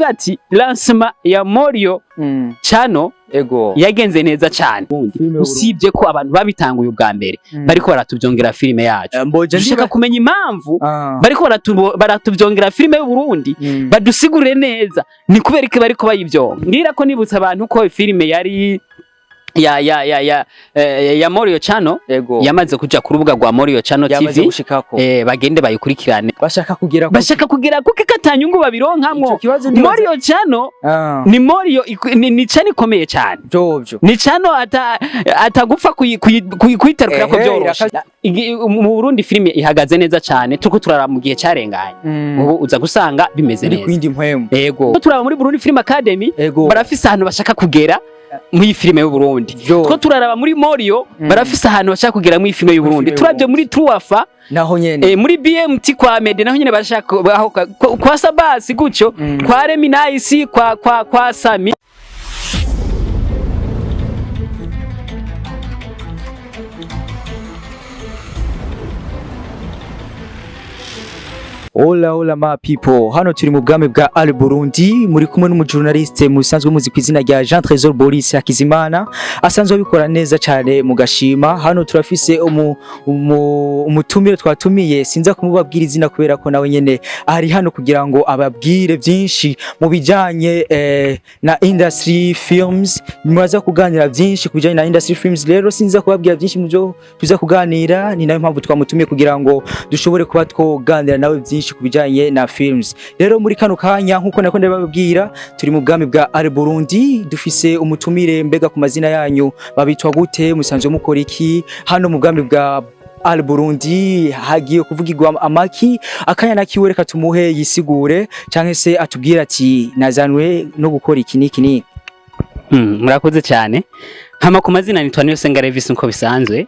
Ati lancement ya Morio Channel yagenze neza cyane. Filime. Usibye ko abantu babitanguye ubwa mbere, bariko baratuvyongera filime yacu. Mboje. Dushaka kumenya impamvu bariko baratuvyongera filime y'u Burundi. Badusigurire neza ni kubera iki bariko bayivyonga. Ngira ko nibutsa abantu ko filime yari ya Morio Channel yamaze kuja ku rubuga rwa Morio Channel yamaze TV. Gushikako. Bagende bayikurikirane. Bashaka kugera ku Bashaka kugira kuko atanyungu babironkamwo. Ico kibazo ndibaza. Morio Channel ni Morio ni channel ikomeye cyane. Vyovyo. Ni channel atagupfa kuyitarukira ko byoroshe. Mu Burundi filime ihagaze neza cyane, turiko turara mu gihe carenganye. Ubu uza gusanga bimeze iri neza. kwindi mpwemu. Yego, turaba muri Burundi Film Academy, barafise ahantu bashaka kugera muri filime y'u Burundi. Two turaraba muri Morio, barafise ahantu bashaka kugera muri filime y'u Burundi. Filime y'u Turavye muri Truafa, naho nyene. Muri BMT kwa Mede naho nyene barashaka aho kwa Sabasi gutyo, kwa Remi Nice, kwa Sami. Hola hola ma people, hano turi mu bwami bwa Al Burundi, muri kumwe n'umujournaliste musanzwe muzi ku izina rya Jean Trésor Boris Hakizimana, asanzwe abikora neza cyane mu gashima. Hano turafise umutumire twatumiye, sinza kumubabwira izina kubera ko nawe nyene ari hano kugira ngo ababwire byinshi mu bijanye na industry films. Muraza kuganira byinshi ku bijanye na industry films, rero sinza kubabwira byinshi mu byo tuza kuganira. Ni nayo mpamvu twamutumiye kugira ngo dushobore kuba twoganira nawe byinshi ku bijanye na films. Rero muri kano kanya, nkuko nako ndababwira, turi mu bwami bwa Al Burundi, dufise umutumire. Mbega ku mazina yanyu babitwa gute? Musanzwe mukora iki hano mu bwami bwa Al Burundi? Hagiye kuvugirwa amaki? Akanya nakiwe, reka tumuhe yisigure canke se atubwire ati nazanwe no gukora iki n'iki n'iki. Murakoze cyane. Hama ku mazina nitwa Niyosenga Levis nko bisanzwe.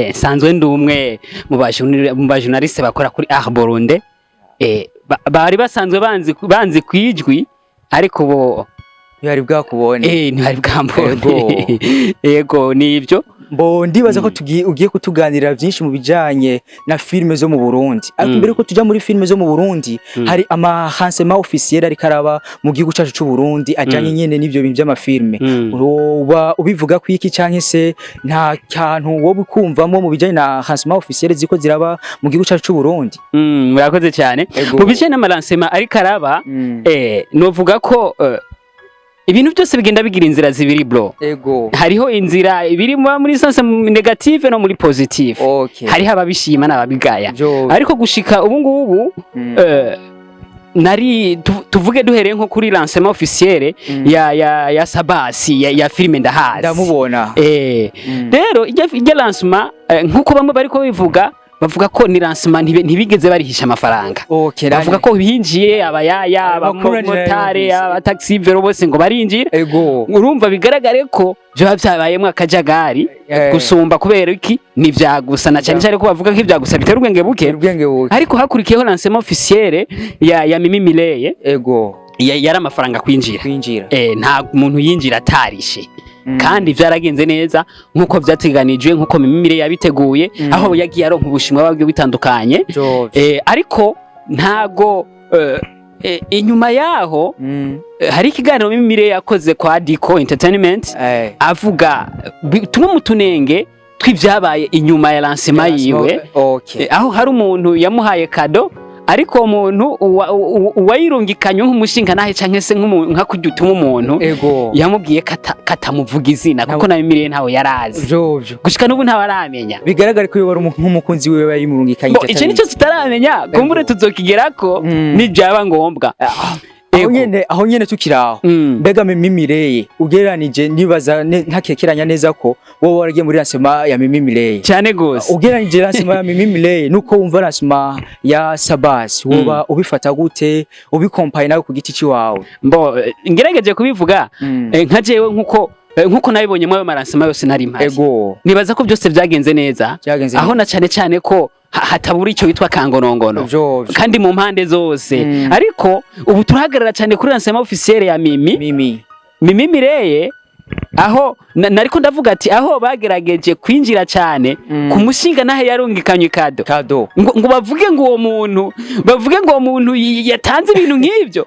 Nsanzwe ndi umwe mu bajournaliste bakora kuri Art Burundi. Bari basanzwe banzi kwijwi, ariko bo ntibari bwakubone. Ntibari bwambone. Yego, nivyo. Mbo ndibaza ko ugiye kutuganirira byinshi mu bijanye na filime zo mu Burundi. Ariko mbere yuko tuja muri filime zo mu Burundi, hari ama lancement officiel ariko araba mu gihugu cacu c'u Burundi ajanye nyene n'ivyo bintu vy'amafilme. Uba ubivuga ko iki, canke se nta kantu wowe ukumvamo mu bijanye na lancement officiel ziko ziraba mu gihugu cacu c'u Burundi? Murakoze cyane. Mu bijanye n'amalancement ariko araba, novuga ko ibintu byose bigenda bigira inzira zibiri, bro. Hariho inzira ibiri muri sens négative no muri positive. Hariho ababishima n'ababigaya. Ariko gushika ubu ngubu, nari tuvuge duhereye nko kuri lancement officiel ya Sabasi ya filime Ndahazi. Ndamubona. Rero ijya lancement, nkuko bamwe bariko bivuga, bavuga ko ni lancement ntibigeze barihisha amafaranga. Bavuga ko binjiye abayaya, Ayo makuru abamotari, nayumvise. abataxi vélo bose ngo barinjira. Urumva bigaragare ko vyoba vyabayemwo akajagari gusumba. Kubera iki? Ni vyagusa na cyane cyane ko bavuga ko ivyagusa bitera ubwenge buke. Ubwenge buke. Ariko hakurikiyeho lancement officiel ya Mimi Mireye, yari amafaranga kwinjira. Kwinjira. Nta muntu yinjira atarishe. Kandi vyaragenze neza nkuko vyateganijwe, nkuko Mimi Mireye yabiteguye, aho yagiye aronka ubushimwe bugiye bitandukanye. Ariko ntago inyuma yaho hari ikiganiro Mimi Mireye yakoze kwa Dico Entertainment, avuga tumwe mu tunenge tw'ivyabaye inyuma ya lancement yiwe. Aho hari umuntu yamuhaye cadeau, ariko uwo muntu uwayirungikanywe nk'umushinga nahe canke se nka kurya utuma umuntu yamubwiye katamuvuga izina, kuko na Mimi ntawe yarazi. Vyovyo. Gushika n'ubu ntawe aramenya. Bigaragara ko yoba ari nk'umukunzi wiwe yayimurungikanye. Bo, ico nico tutaramenya, kumbure tuzokigerako nibyaba ngombwa. Aho Ego. nyene, aho nyene tukiraho, mbega Mimi Mireye ugereranije, nibaza ntakekeranya neza ko wowe waragiye muri lancement ya Mimi Mireye. Cyane gose. Ugereranije lancement ya Mimi Mireye nuko wumva lancement ya Sabasi, woba ubifata gute, ubikompaye nawe ku giti ciwawe? Mbo ngerageje kubivuga, nka jewe nkuko nabibonye muri ayo malancement yose nari mpari, nibaza ko byose byagenze neza. Byagenze. Aho na cane cane ko hatabura icyo witwa kangonongono, vyovyo kandi mu mpande zose. Ariko ubu turahagarara cyane kuri lancement officiel ya Mimi. Mimi. Mimi Mireye. Aho nariko ndavuga ati aho bagerageje kwinjira cyane ku mushinga nahe yarungikanywe cadeau, Cadeau. ngo bavuge ngo uwo muntu, bavuge ngo uwo muntu yatanze ibintu nk'ibyo,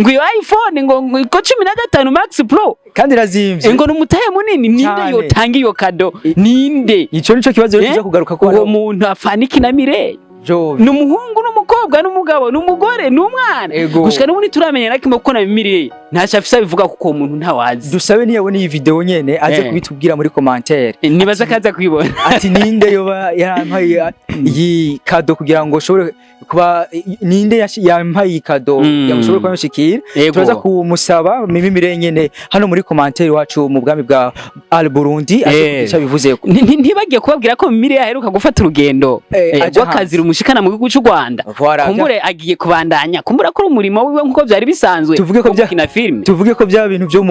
ngo iyo iPhone ngo ko 15 Max Pro, Kandi irazimvye. Ngo ni umutahe munini. Ninde Cane. yotanga iyo cadeau? Ninde? Ico nico kibazo rero Eh? tuza kugaruka ko. Uwo muntu afana iki na Mireille? Jo. Ni umuhungu, n'umukobwa, n'umugabo, n'umugore, n'umwana? Gushika n'ubu ntituramenya na kimwe, kuko na Mireille ntacyo afise abivuga, kuko uwo muntu ntawazi. Dusabe niyabona iyi video nyene aze kubitubwira muri commentaire. Nibaza ko aza kwibona. Ati ninde yoba yarampaye iyi cadeau kugira ngo ushobore kuba, ninde yampaye iyi cadeau kugira ngo ushobore kuba mushikira? Turaza kumusaba Mimi Mireille nyene hano muri commentaire iwacu mu bwami bwa Al Burundi aze kugira bivuzeko. Ntibagiye kubabwira ko Mireille aheruka gufata urugendo aja rw'akazi rumushikana mu gihugu cy'u Rwanda. Voilà. Kumbure agiye kubandanya, kumbure akora umurimo wiwe nk'uko byari bisanzwe Tuvuge ko wo gukina filime. Tuvuge ko bya bintu byo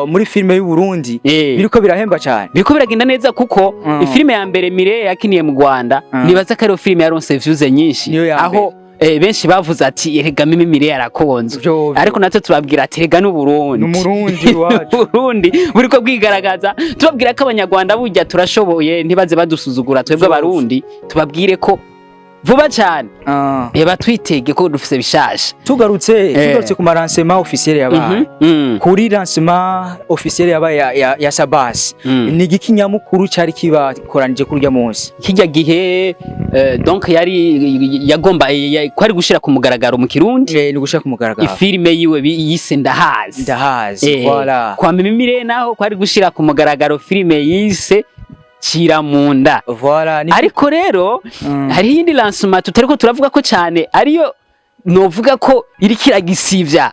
muri filime y'u Burundi biriko birahemba cyane. Biriko biragenda neza, kuko ifilime ya mbere Mireille yakiniye mu Rwanda, nibaza ko ariyo filime yaronse views nyinshi, Niyo ya aho benshi bavuze ati erega Mimi Mireille arakonzwe. Vyo. Ariko natwe tubabwira ati erega n'Uburundi. N'Umurundi wacu. Burundi buriko bwigaragaza. Tubabwira ko Abanyarwanda burya turashoboye, ntibaze badusuzugura twebwe Abarundi. Tubabwire ko vuba cyane batwitege ko dufise bishasha. Tugarutse ku malancement officiel yabaye, kuri lancement officiel yabaye ya Sabasi, ni igiki nyamukuru cyari kibakoranije kuri urya munsi? Kijya gihe donc yari yagomba kwari gushira ku mugaragaro mu Kirundi Ni gushaka ku mugaragaro ifilime yiwe yise Ndahazi. Ndahazi. Voilà. Kwa Mimi Mireille naho kwari gushira ku mugaragaro filime yise Cira mu nda. Voilà, ni Ariko rero hariho iyindi lancement tutariko turavuga ko cyane, ariyo novuga ko iriko iragisivya,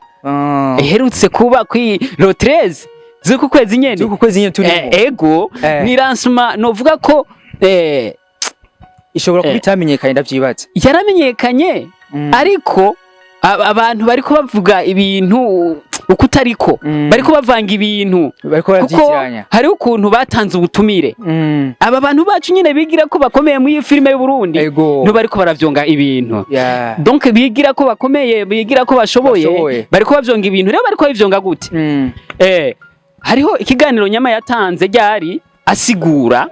iherutse kuba kuri le 13 z'uku kwezi nyene. Z'uku kwezi nyene turimo. Ego. Ni lancement novuga ko Ishobora kuba itamenyekanye, ndavyibaza. Yaramenyekanye, ariko abantu bariko bavuga ibintu uko utariko, bariko bavanga ibintu, Bariko kuko baravyitiranya. hariho ukuntu batanze ubutumire. Aba bantu bacu nyine bigira ko bakomeye muri iyi filime y'u Burundi, nibo bariko baravyonga ibintu. Donc bigira ko bakomeye, bigira ko bashoboye, Bashoboye. bariko bavyonga ibintu. Rero bariko bavyonga gute? Hariho ikiganiro Nyama yatanze ryari asigura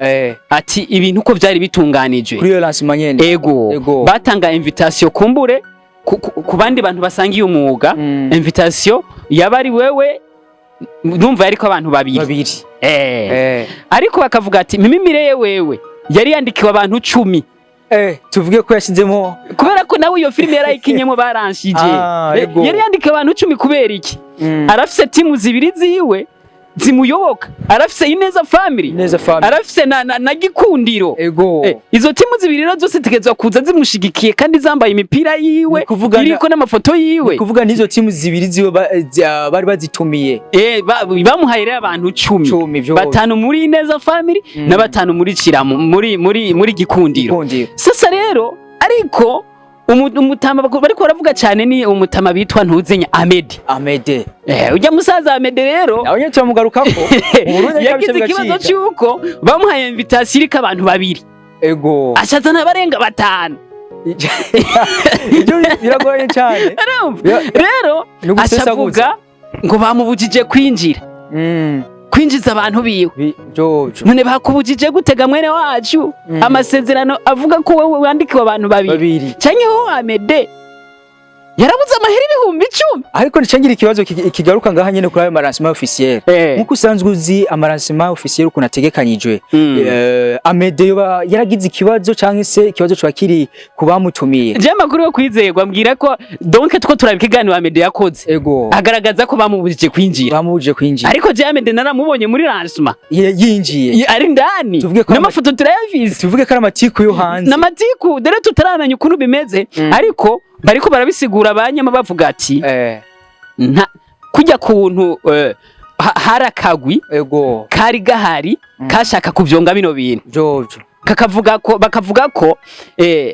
ati ibintu uko vyari bitunganijwe Kuri iyo lancement nyene. Ego. Batanga invitation kumbure ku bandi bantu basangiye umwuga. Invitation yaba ari wewe, ndumva yariko abantu babiri. Babiri. Ariko bakavuga ati Mimi Mireille wewe yari yandikiwe abantu 10. Tuvuge ko yashizemo. Kubera ko nawe iyo filime yarayikinyemo, baranshije. Ah, ego. Yari yandikiwe abantu 10 kubera iki? Arafise timu zibiri ziwe zimuyoboka, arafise Ineza Family, Neza Family. arafise na Gikundiro. Izo timu zibiri rero zose zitegerezwa kuza zimushigikiye kandi zambaye imipira yiwe Ni kuvuga iriko n'amafoto yiwe. Ni kuvuga n'izo timu zibiri ziwe bari bazitumiye. Bamuhaye rero abantu 10, 10 vyo. batanu muri Ineza Family na batanu muri Ciramu, muri Gikundiro. Gikundiro. Sasa rero ariko umutama bariko baravuga cyane ni umutama bitwa Ntuzenya Ahmed. Amede. Ujya musaza Ahmed rero Nawe nyene turamugarukako mu Burundi, ariko yagize ikibazo bigacika. cy'uko bamuhaye invitation iriko abantu babiri, ashazana abarenga batanu. Ibyo biragoranye cyane. Urumva? Rero Ni ugusesaguza. acavuga ngo bamubujije kwinjira, kwinjiza abantu biwe. Vyojo. None bakubujije gutega mwene wacu? Amasezerano avuga ko wowe wandikiwe abantu babiri. Babiri. Canke wowe Amede yarabuze amahera 10,000. Ariko nicengira ikibazo kigaruka ngaha nyene kuri ayo malancement officiel. Nkuko usanzwe uzi amalancement officiel ukuntu ategekanyijwe, Amede yoba yaragize ikibazo canke se ikibazo coba kiri ku bamutumiye? Je amakuru yo kwizerwa mbwira ko donc two turaba ikiganiro Amede yakoze, agaragaza ko bamubujije kwinjira. Bamubujije kwinjira. Ariko je Amede naramubonye muri lancement. Yinjiye. Ari ndani. Tuvuge ko N'amafoto turayafise. Tuvuge ko ari amatiku yo hanze. N'amatiku dore tutaramenya ukuntu bimeze, ariko bariko barabisigura banyama bavuga ati nta kujya kuntu hari akagwi kari gahari kashaka kuvyonga bino bintu, Vyojo. kakavuga ko, bakavuga ko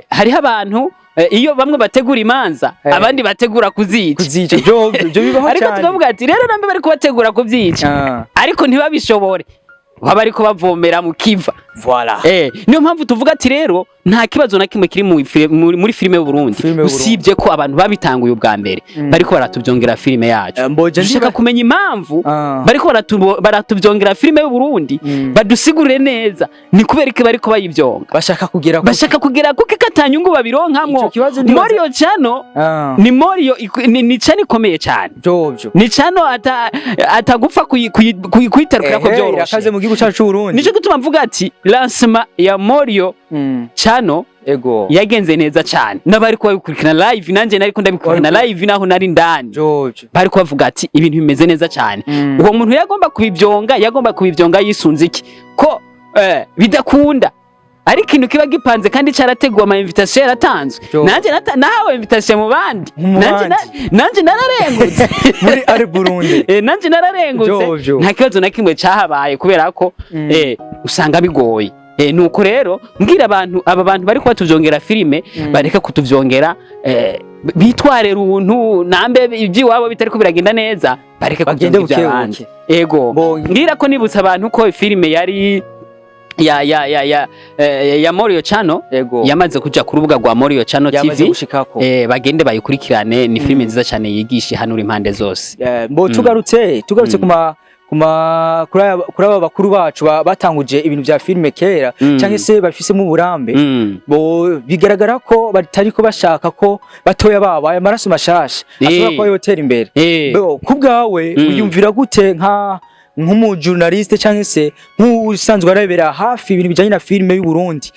hariho abantu iyo bamwe bategura imanza, abandi bategura kuzica. Kuzica, vyojo, ivyo bibaho Ariko cyane. tukavuga ati rero nambe bariko bategura kuvyica, ariko ntibabishobore, baba ariko bavomera mu kiva. Voilà. Niyo mpamvu tuvuga ati rero nta kibazo na kimwe kiri muri filime y'u Burundi, Filime y'u Burundi. usibye ko abantu babitanguye ubwa mbere bariko baratuvyongera filime yacu. Mboje Dushaka kumenya impamvu bariko baratuvyongera filime y'u Burundi. Badusigurire neza ni kubera iki bariko bayivyonga. Bashaka kugera ku Bashaka kugera kuko atanyungu babironkamwo. Ico kibazo ndibaza- Morio Channel ni Morio ni channel ikomeye cyane. Vyovyo. Ni channel atagupfa kuyitarukira ko Irakaze byoroshe. mu gihugu cacu c'u Burundi. Nico gituma mvuga ati lancement ya Morio Channel yagenze neza cyane, n'abari kubabikurikirana live, nanjye nariko ndabikurikirana live naho nari ndani, Vyovyo. bari kubavuga ati ibintu bimeze neza cyane. Uwo muntu yagomba kubivyonga yisunze iki ko bidakunda, ari ikintu kiba gipanze kandi carateguwe, ama invitation yaratanzwe. Nanje nahawe invitation mu bandi. Mu bandi. Nanje nararengutse. Muri Ari Burundi. Nanje nararengutse. Vyovyo. Nta kibazo na kimwe cahabaye kubera ko usanga bigoye. Nuko rero mbwira abantu, aba bantu bari kuba filime, bareke kutuvyongera, bitware runtu nambe iby'iwabo bitariko biragenda neza, bareke Bagende kuvyonga iby'abandi. buke buke. Ego. Mbwira ko nibutsa abantu ko filime yari ya Morio Channel yamaze kuja ku rubuga rwa Morio Channel Yamaze TV. gushikako. Bagende bayikurikirane, ni filime nziza cyane yigisha ihanura impande zose. Mbo tugarutse kuma kuri aba bakuru bacu batanguje ibintu vya filime kera canke se bafisemo uburambe, bo bigaragara ko batariko bashaka ko batoya babo, aya maraso mashasha ashobora kuba yotera imbere. Bo kubwawe uyumvira gute nka nk'umujournaliste canke se nk'usanzwe arebera hafi ibintu bijanye na filime y'u Burundi?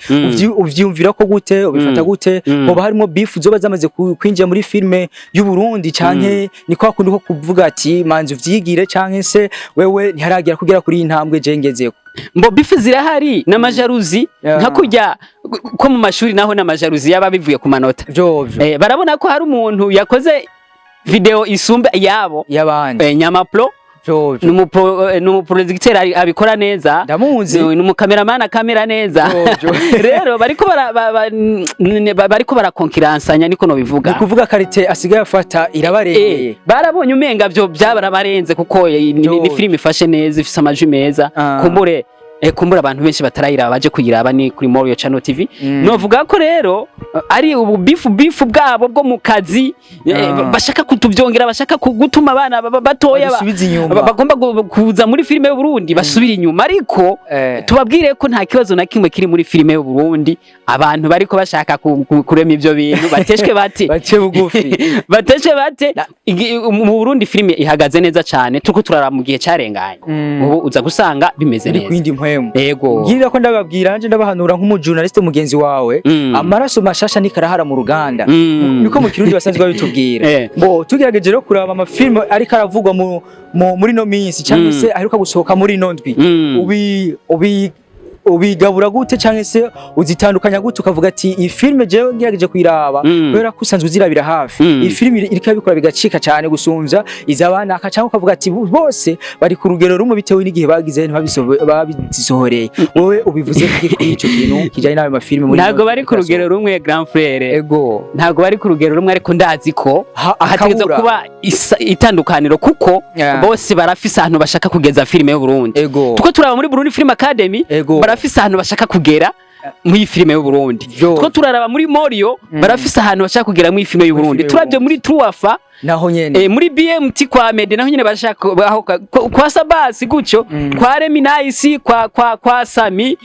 Uvyiyumvira ko gute, ubifata gute? Hoba harimo beef zoba zamaze kwinjira muri filime y'u Burundi, canke ni kwa kundi ko kuvuga ati manzi uvyigire, canke se wewe ntiharagira kugera kuri iyi ntambwe je ngezeko? Mbo beef zirahari n'amajalousie, nka kurya ko mu mashuri naho n'amajalousie yaba bivuye ku manota. Vyovyo. Barabona ko hari umuntu yakoze video isumba yabo. Y'abandi. Nyamapro Vyovyo. N'umuproducteur abikora neza. Ndamuzi. N'umukameramani akamera neza. Vyovyo. Rero bariko bara, ba, ba, bariko barakonkiransanya, niko nobivuga. Ni kuvuga qualité asigaye afata irabarengeye. Barabonye umenga byo byabarabarenze kuko ni filime ifashe neza, ifise amajwi meza. Kumbure abantu benshi batarayiraba baje kuyiraba, ni kuri Morio Channel TV. Novuga ko rero ari ubu beef bwabo bwo mu kazi, bashaka kutuvyongera, bashaka gutuma abana batoya Badusubiza inyuma. bagomba kuza muri filime y'u Burundi basubira inyuma, ariko tubabwire ko nta kibazo na kimwe kiri muri filime y'u Burundi. Abantu bariko bashaka kurema ivyo bintu bateshwe bate. Bace bugufi. Bateshwe bate. Mu Burundi filime ihagaze neza cyane, turiko turara mu gihe carenganye. Ubu uza gusanga bimeze Iri neza. kwindi mpwemu. Ego. Ngirira ko ndababwira, nanje ndabahanura nk'umujournaliste mugenzi wawe, amaraso mashasha nikarahara mu ruganda. Niko mu Kirundi basanzwe babitubwira. Bo tugerageje rero kuraba amafilme ariko aravugwa muri no minsi cyangwa se aheruka gusohoka muri ino ndwi, ubi ubi ubigabura gute cyangwa se uzitandukanya gute, ukavuga ati iyi filme jewe ngerageje kuyiraba, kubera ko usanzwe uzirabira hafi, iyi filme iriko irabikora bigacika cyane gusumvya izabanaka, cyangwa ukavuga ati bose bari ku rugero rumwe bitewe n'igihe bagize ntibabizisohoreye? Wowe ubivuze kuki kuri ico kintu kijanye n'ayo mafilme muri Ntabwo bari ku rugero rumwe, grand frère. Ntabwo bari ku rugero rumwe, ariko ndazi ko hategerezwa Akabura. kuba itandukaniro kuko bose barafise ahantu bashaka kugeza filime y'u Burundi. Tuko turaba muri Burundi Film Academy, barafise ahantu bashaka kugera muri filime y'u Burundi. Tuko turaraba muri Morio, barafise ahantu bashaka kugera muri filime y'u Muri Burundi. filime y'u Turavye muri Truafa, Naho nyene. Muri BMT kwa Mede naho nyene bashaka aho kwa Sabasi gutyo, kwa Remi Nice, kwa Sami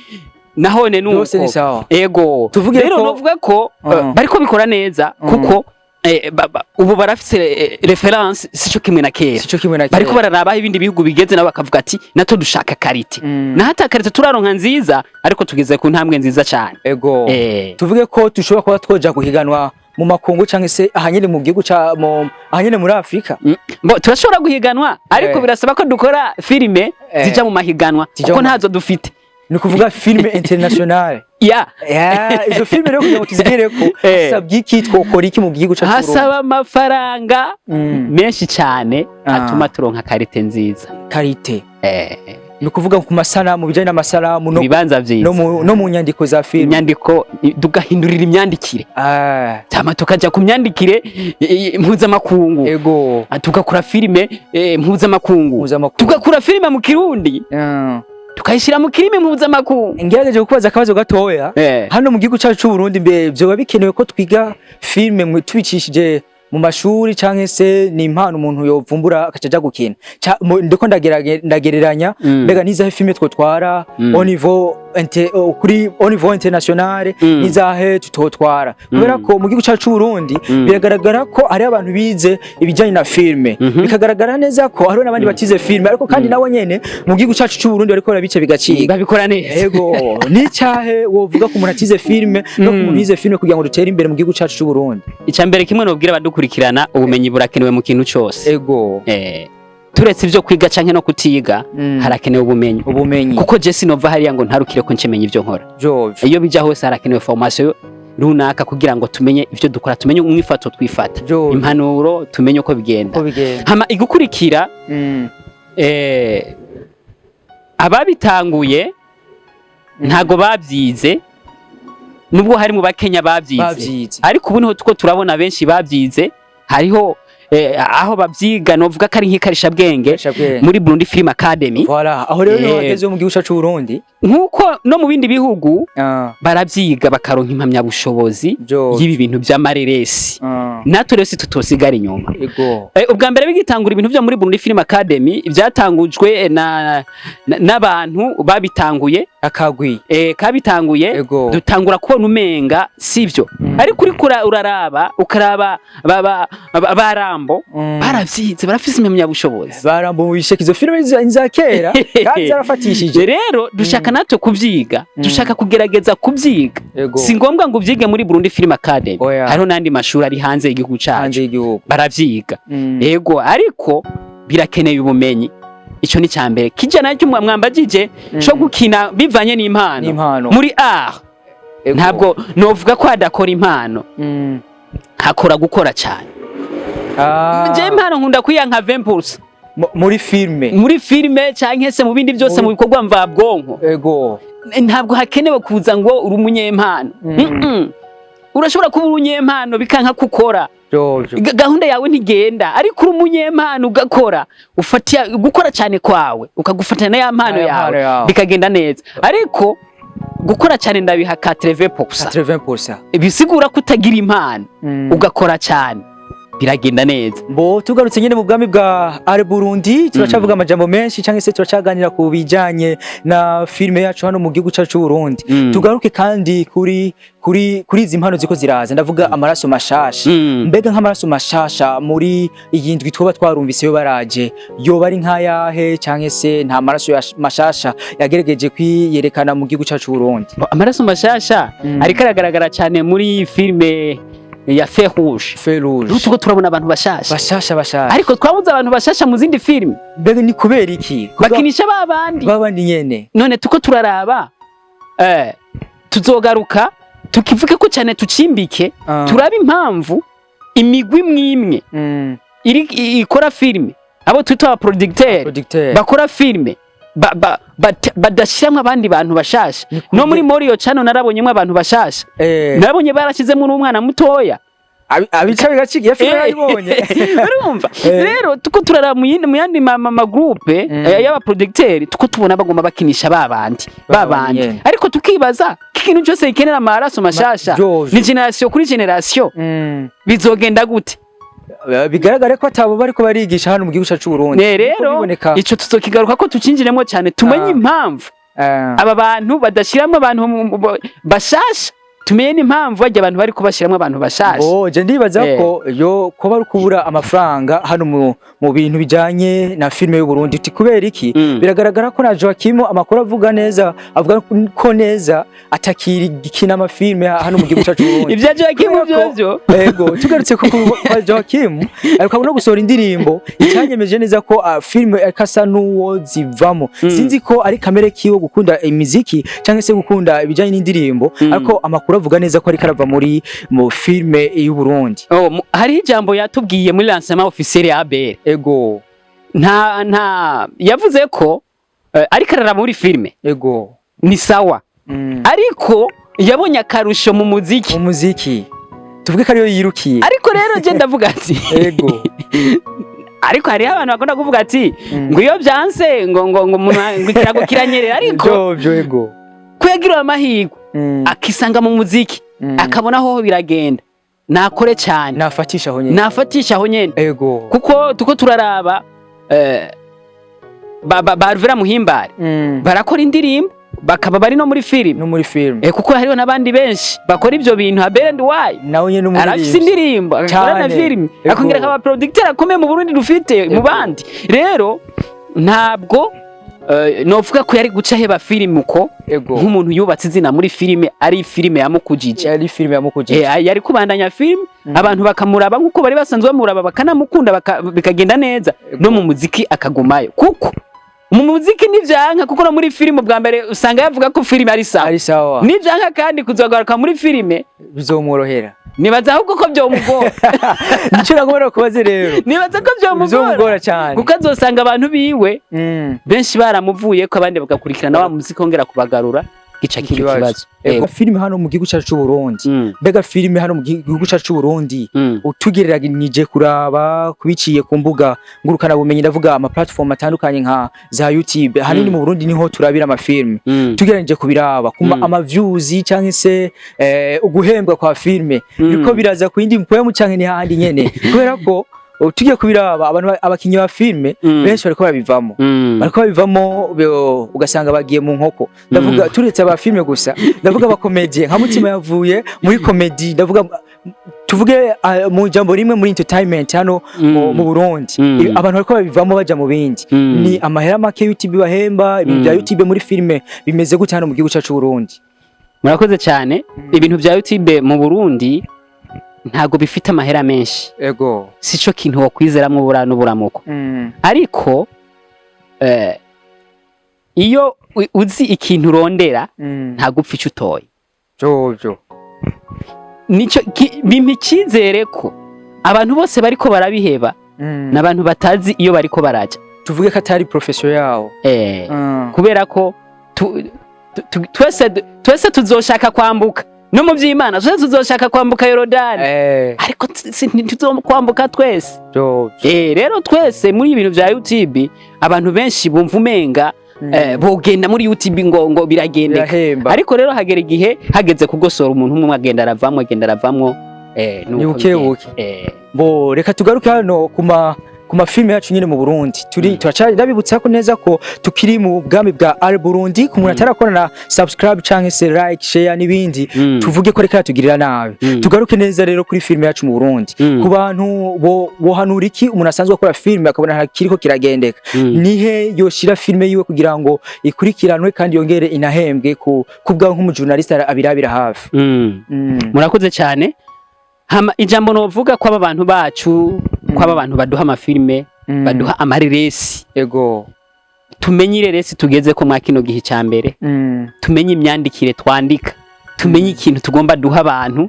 nahone nuko. Byose ni sawa. Ego. Tuvuge Rero novuga ko bariko bikora neza kuko ubu barafise référence, sico kimwe na kera. Sico kimwe na kera. Bariko bararaba aho ibindi bihugu bigeze, nabo bakavuga ati natwe dushaka qualité. Naho ata qualité turaronka nziza, ariko tugeze ku ntambwe nziza cyane. Tuvuge ko dushobora kuba twoja guhiganwa mu makungu canke se ahanyene mu gihugu ca ahanyene muri Afrika? Bo turashobora guhiganwa, ariko birasaba ko dukora filime zija mu mahiganwa, Zija kuko mu ntazo dufite. Ni ukuvuga filime internationale. Ya. Yeah, izo filime rero kugira ngo tuzigereko hasabwa iki? Twokora iki mu gihugu cacu c'Uburundi? Hasaba amafaranga menshi cyane atuma turonka qualité nziza. Qualité, ni ukuvuga ku masanamu, bijanye n'amasanamu no, Ibibanza vyiza. no mu nyandiko za filime. Inyandiko, tugahindurira imyandikire, tama tukaja ku myandikire mpuzamakungu. Tugakora filime mpuzamakungu. Mpuzamakungu. Tugakora filime mu Kirundi. Tukayishyira mu kirimi mpuzamakungu. Ngerageje kukubaza akabazo gatoya. Hano mu gihugu cyacu c'u Burundi, mbe vyoba bikenewe ko twiga filme tubicishije mu mashuri, canke se ni impano umuntu yovumbura akaca aja gukina? Ndiko ndagereranya. Mbega nizahe filme twotwara au niveau kuri au niveau international, nizahe tutotwara? Kubera ko mu gihugu cyacu c'u Burundi biragaragara ko hari abantu bize ibijyanye na filme, bikagaragara neza ko hariho n'abandi batize filme, ariko kandi nabo nyene mu gihugu cyacu c'u Burundi bariko barabica bigacika. Babikora neza. Ego, ni cyahe wovuga ku muntu atize filme no ku muntu yize filme kugira ngo dutere imbere mu gihugu cyacu c'u Burundi? Icya mbere kimwe nobwira abadukurikirana, ubumenyi burakenewe mu kintu cyose. Turetse ibyo kwiga canke no kutiga, harakenewe ubumenyi. Ubumenyi. Kuko je sinova hariya ngo ntarukire ko ncemenye ibyo nkora. Jovyo. Iyo bija hose harakenewe formation runaka kugira ngo tumenye ivyo dukora, tumenye umwifato twifata, Jovyo. impanuro, tumenye uko bigenda. Uko bigenda. Hama igukurikira, ababitanguye ntago babyize, nubwo hari mu Bakenya babyize. Bavyize. Ariko ubu niho tuko turabona benshi babyize, hariho aho babyiga, novuga ko ari nk'ikarishabwenge Shabwenge. muri Burundi Film Academy. Voilà, aho rero niho hageze mu gihugu cyacu c'u Burundi. Nkuko no mu bindi bihugu baravyiga bakaronka impamyabushobozi Jovyo. y'ibi bintu vy'amareresi. Natwe rero si tutosigara inyuma. Ubwa mbere bigitangura ibintu vyo muri Burundi Film Academy vyatangujwe n'abantu babitanguye. Akagwi. Kabitanguye, dutangura kubona umenga sivyo. Ariko uriko uraraba, ukaraba barambo baravyize, barafise impamyabushobozi. Barambo mu bisheke, izo filme ni za kera kandi zarafatishije. Rero dushaka natwe kuvyiga, dushaka kugerageza kuvyiga. Si ngombwa ngo uvyige muri Burundi Film Academy. Oya. Hariho n'andi mashuri ari hanze y'igihugu cacu Hanze y'igihugu. baravyiga. Ego, ariko birakeneye ubumenyi. Ico ni ca mbere. Kija nacyo mwambajije co gukina bivanye n'impano. N'impano. Muri art ntabwo novuga ko hadakora impano, hakora gukora cyane. Je impano nkunda kwiyanka 20%. Muri filme. Muri filme canke se mu bindi byose, mu bikorwa mvabwonko. Ntabwo hakenewe kuza ngo uri umunyempano. Urashobora kuba uri umunyempano bikanka kukora. Jojo. Gahunda yawe ntigenda, ariko uri umunyempano ugakora, ufatiya gukora cyane kwawe ukagufatanya na ya mpano Na ya mpano yawe, yawe. bikagenda neza. Ariko gukora cyane ndabiha 80%. 80%. Bisigura ko utagira impano, ugakora cyane biragenda neza. Bo tugarutse nyine mu bwami bwa Art Burundi, turacavuga amajambo menshi cyangwa se turacaganira ku bijanye na filme yacu hano mu gihugu cyacu c'u Burundi. Tugaruke kandi kuri izi mpano ziko ziraza, ndavuga amaraso mashasha. Mbega nk'amaraso mashasha muri iyi ndwi twoba twarumvise yo baraje, yoba ari nk'ayahe, cyangwa se nta maraso mashasha yagerageje kwiyerekana mu gihugu cyacu c'u Burundi? Bo, amaraso mashasha ariko aragaragara cyane muri filme ya Feu Rouge. Feu Rouge. Tuko turabona abantu bashasha. Bashasha bashasha. Ariko twabuze abantu bashasha mu zindi filme. Mbega ni kubera iki? Bakinisha babandi. Babandi nyene. None tuko turaraba, tuzogaruka tukivuge ko cyane, tucimbike, turabe impamvu imigwi imwe iri ikora filme, abo twita aba producteur, Producteur. bakora filme badashiramwo abandi bantu bashasha. No muri Morio Channel narabonyemwo abantu bashasha. Narabonye barashizemwo n'umwana mutoya. Abica bigacika iyo filime yarayibonye. Urumva rero tuko turaraba mu yandi ma groupe y'aba producteur, tuko tubona bagomba bakinisha babandi babandi. Nyene. Ariko tukibaza ko ikintu cyose gikenera amaraso mashasha. Jojo. Ni generation kuri generation, bizogenda gute? Bigaragare ko atabo bariko barigisha hano mu gihugu cyacu c'u Burundi. Ne Niko rero biboneka. ico tuzokigaruka ko tucinjiremo cyane, tumenye impamvu aba bantu badashiramwo abantu bashasha, tumenye n'impamvu bajya abantu bari kubashiramwo abantu bashasha. Oh, je ndibaza ko yo kuba ari kubura amafaranga hano mu bintu bijanye na filime y'u Burundi. Uti kubera iki? Biragaragara ko na Joachim, amakuru avuga neza, avuga ko neza atakiri amafilme hano mu gihugu cyacu c'u Burundi. Ibya Joachim Kubera ko- vyovyo. Ego, tugarutse kwa Joachim, ariko no gusohora indirimbo icyanyemeje neza ko filime ariko asa n'uwo zivamo. Sinzi ko ari kamere kiwe gukunda imiziki cyangwa se gukunda ibijanye n'indirimbo, ariko amakuru avuga neza ko ariko arava mu filime y'u Burundi. Oh, hariho ijambo yatubwiye muri lancement officiel ya ABR. Nta yavuze ko ariko araraba muri filime ni sawa, ariko yabonye akarusho mu muziki. Mu muziki, tuvuge ko ariyo yirukiye. Ariko rero je ndavuga ati Ariko hariho abantu bakunda kuvuga ati ngo iyo byanse ngo umuntu, ngo ikirago kiranyerera, ariko Byo ego. ko yagiriwe amahirwe akisanga mu muziki, akabona aho biragenda, nakore cyane. Nafatisha aho nyene. Nafatisha aho nyene. Kuko tuko turaraba ba Alvera Muhimbare barakora indirimbo, bakaba bari no muri filime. No muri film. Kuko hariho n'abandi benshi bakora ivyo bintu. Abel Nduwayo Nawe nyene arafise umuririmbyi. indirimbo, agakora na Cane. filime, akongera akaba producteur akomeye mu Burundi dufite mu bandi. Rero ntabwo novuga ko yari guca heba filime uko, nk'umuntu yubatse izina muri filime, ari filime yamukujije. Yari filime yamukujije. Yari kubandanya filime, abantu bakamuraba nk'uko bari basanzwe bamuraba, bakanamukunda, bikagenda neza. No mu muziki akagumayo, kuko mu muziki nivyanka, kuko no muri filime bwa mbere usanga yavuga ko filime ari sawa. Ari sawa. Nivyanka kandi kuzagaruka muri filime Bizomworohera. Nibaza ahubwo ko vyomugora. Nico nagomba kubaza rero. Nibaza ko vyomugora. Bizomugora cyane. Kuko azosanga abantu biwe benshi baramuvuye ko, abandi bagakurikirana wa muziki, wongera kubagarura gica kiba ikibazo. Ego, filime hano mu gihugu cyacu c'u Burundi. Mbega filime hano mu gihugu cyacu c'u Burundi, utugereranyije kuraba kubiciye ku mbuga ngurukana bumenyi, ndavuga ama platform atandukanye nka za YouTube, hanini mu Burundi niho turabira amafilme, tugereranyije kubiraba kuma ama views cyangwa se uguhembwa kwa filme, biriko biraza ku yindi mpwemu canke ni hahandi nyene? Kubera ko tugiye kubiraba, abantu abakinyi ba filme benshi bariko barabivamo, bariko babivamo, ugasanga bagiye mu nkoko. Ndavuga turetse aba filme gusa, ndavuga abakomedie nka Mutima yavuye muri comedy, ndavuga tuvuge mu jambo rimwe muri entertainment hano mu Burundi. Abantu bariko babivamo baja mu bindi. Ni amahera make YouTube bahemba? Ibintu bya YouTube muri filme bimeze gute hano mu gihugu cyacu Burundi? Murakoze cyane. Ibintu bya YouTube mu Burundi ntago bifite amahera menshi. Sico kintu wokwizeramwo ubura n'uburamuko. Ariko iyo uzi ikintu urondera, ntago upfa ico utoye. Byo. Nico bimpa icyizere ko abantu bose bariko barabiheba n'abantu batazi iyo bariko baraja. Tuvuge ko atari profession yawo. Kubera ko twese tuzoshaka kwambuka no mu by'Imana, twese tuzoshaka kwambuka Yorodani, ariko ntituzokwambuka twese. Byo. Rero twese muri ibintu bya YouTube, abantu benshi bumva umenga bogenda muri YouTube ngo biragendeka. Birahemba. Ariko rero hagera igihe, hageze kugosora, umuntu umwe agenda aravamwo, agenda aravamwo, Ni nuko buke buke. bigenda. Bo reka tugaruke hano ku mafilme yacu nyine mu Burundi. Turi turacari, ndabibutsa ko neza ko tukiri mu bwami bwa Al Burundi. Ku muntu atarakora na subscribe canke se like, share n'ibindi, tuvuge ko reka yatugirira nabi. Tugaruke neza rero kuri filme yacu mu Burundi. Ku bantu bo bohanura iki umuntu asanzwe akora filme akabona ntakiriko kiragendeka? Nihe yoshira filme yiwe kugira ngo ikurikiranwe kandi yongere inahembwe, ku kubwa nk'umujournaliste abirabira hafi? Murakoze cyane. Hama ijambo novuga ko aba bantu bacu, ko aba bantu baduha amafilme, baduha amareresi, tumenye ireresi tugeze ko mwa kino gihe cya mbere, tumenye imyandikire twandika, tumenye ikintu tugomba duha abantu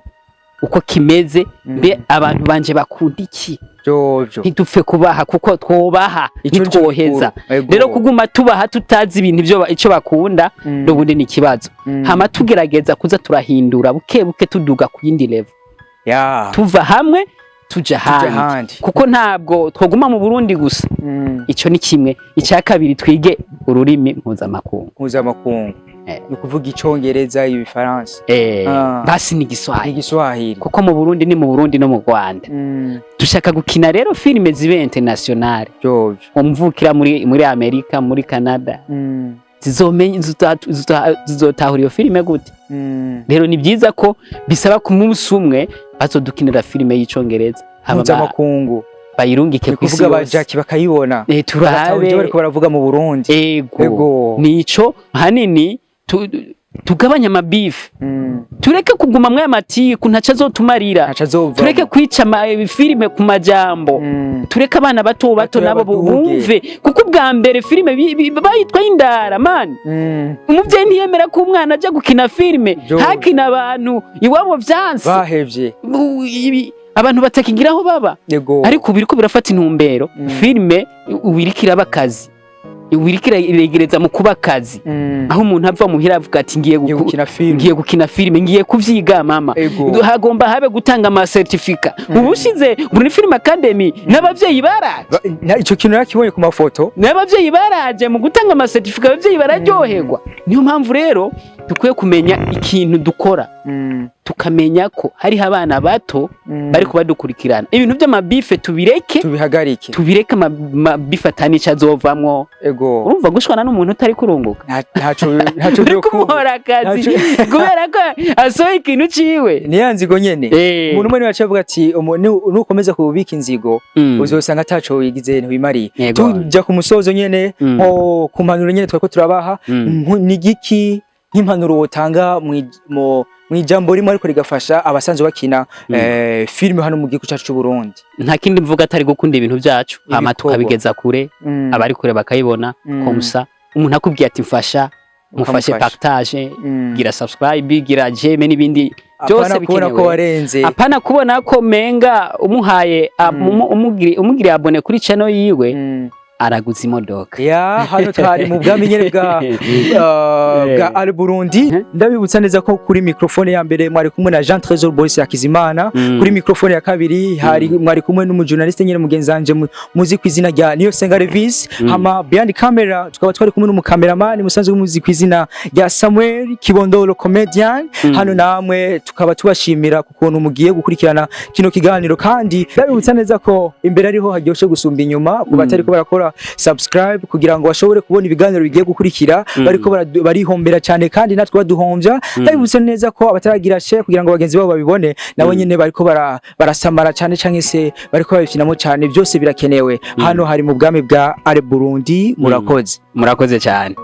uko kimeze. Mbe abantu banje bakunda iki? Byo. Ntidupfe kubaha, kuko twobaha Ico nico ntitwoheza. gikuru. Rero kuguma tubaha tutazi ibintu ibyo icyo bakunda, n'ubundi ni ikibazo. Hama tugerageza kuza turahindura buke buke, tuduga ku yindi level, tuva hamwe tuja Tuja ahandi, ahandi. kuko ntabwo twoguma mu Burundi gusa. Ico ni kimwe. Icya kabiri, twige ururimi mpuzamakungu. Mpuzamakungu. Ni ukuvuga Icongereza, Ibifaransa? Basi ni Igiswahili. Igiswahili. Kuko mu Burundi ni mu Burundi no mu Rwanda. Dushaka gukina rero filime zibe international. Byo. Umvukira muri Amerika, muri Canada, zizomenya zizotahura iyo filime gute? Rero ni byiza ko bisaba ku munsi umwe bazodukinira filime y'Icongereza, hama Mpuzamakungu. bayirungike Ni ku isi kuvuga ba yose. Jackie bakayibona, bagatahura turabe ivyo bariko baravuga mu Burundi. Ego. Nico hanini tugabanya amabifu, tureke kuguma mwe amatiku, ntaco azotumarira. Ntaco azovamwo. Tureke kwica filime ku majambo. Tureke abana bato bato Batoya nabo baduge. bumve, kuko ubwa mbere filime bayitwa indara man. Umuvyeyi ntiyemera ko umwana aja gukina filime. Hakina abantu iwabo vyanse, Bahevye. Abantu batakigira aho baba. Ariko ubu biriko birafata intumbero. Filime ubu iriko iraba akazi. Iriko iregereza mu kuba akazi, aho umuntu ava muhira avuga ati ngiye ngiye gukina film, ngiye gukina filime, ngiye kuvyiga mama. Hagomba habe gutanga ama certificat. Ubushize muri Film Academy n'abavyeyi baraje. Ico kintu nakibonye ku mafoto. N'abavyeyi baraje mu gutanga ama certificat, abavyeyi bararyoherwa. Niyo mpamvu rero dukwiye kumenya ikintu dukora, tukamenya ko hariho abana bato bariko badukurikirana. Ibintu by'ama beef tubireke. Tubihagarike. Tubireke, ama beef atani ico azovamwo. Urumva gushwana n'umuntu utari kurunguka, Ntaco uri byo kumuhora akazi kubera ko asohoye ikintu ciwe. Ni ya nzigo nyene. Umuntu umwe niwe yaciye avuga ati nukomeza kubika inzigo, uzosanga ataco wigize, ntiwimariye. Tujya ku musozo nyene, nko ku mpanuro nyene twariko turabaha, ni igiki nk'impanuro wotanga mw'ijambo rimwe ariko rigafasha abasanzwe bakina filime hano mu gihugu cyacu c'u Burundi? Nta kindi mvuga atari gukunda ibintu byacu, hama Ibikorwa. tukabigeza kure, abari kure bakayibona. Comme ça umuntu akubwiye ati mfasha, mufashe. Ukamufasha. Partage, gira subscribe, gira j'aime n'ibindi byose Apana kubona ko bikenewe. warenze. Apana kubona ko menga umuhaye umugiriye abonné kuri channel yiwe, araguza imodoka. Ya, hano twari mu bwami nyene bwa Al Burundi. Ndabibutsa neza ko kuri microphone ya mbere mwari kumwe na Jean Trésor Boys Hakizimana. Kuri microphone ya kabiri hari mwari kumwe n'umujournaliste nyene mugenzi wanje muzi ku izina rya Niyo Senga Revis. Hama behind camera tukaba twari kumwe n'umukameramani musanzwe muzi ku izina rya Samuel Kibondolo comedian. Hano namwe tukaba tubashimira ku kuntu mugiye gukurikirana kino kiganiro, kandi ndabibutsa neza ko imbere ariho haryoshe gusumba inyuma ku batariko barakora subscribe kugira ngo bashobore kubona ibiganiro bigiye gukurikira. Bariko barihombera cyane kandi natwe baduhombya. Ndabibutsa neza ko abataragira share kugira ngo bagenzi babo babibone nabo nyene bariko barasamara cyane canke se bariko babifinamo cyane. Byose birakenewe. Hano hari mu bwami bwa Are Burundi. Murakoze. Murakoze cyane.